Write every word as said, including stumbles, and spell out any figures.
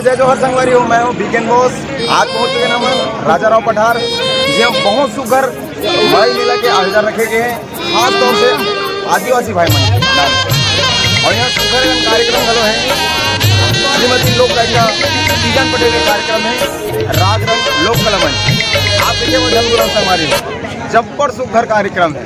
जय जोहार संगवारी हो, मैं हूँ बीकेन बॉस। आज पहुँच चुके हैं हम राजा राव पठार, जे बहुत सुघर मड़ई मेला के आयोजन रखे गए हैं, खास तौर से आदिवासी भाई मन के नाम से। और यहाँ सुघर एवं कार्यक्रम घलो है, श्रीमती लोक गायिका तीजन पटेल के कार्यक्रम है, राग रंग लोक कला मंच। आप देखिए वो धन गुलाम संगवारी हो, जब्बर सुघर कार्यक्रम है।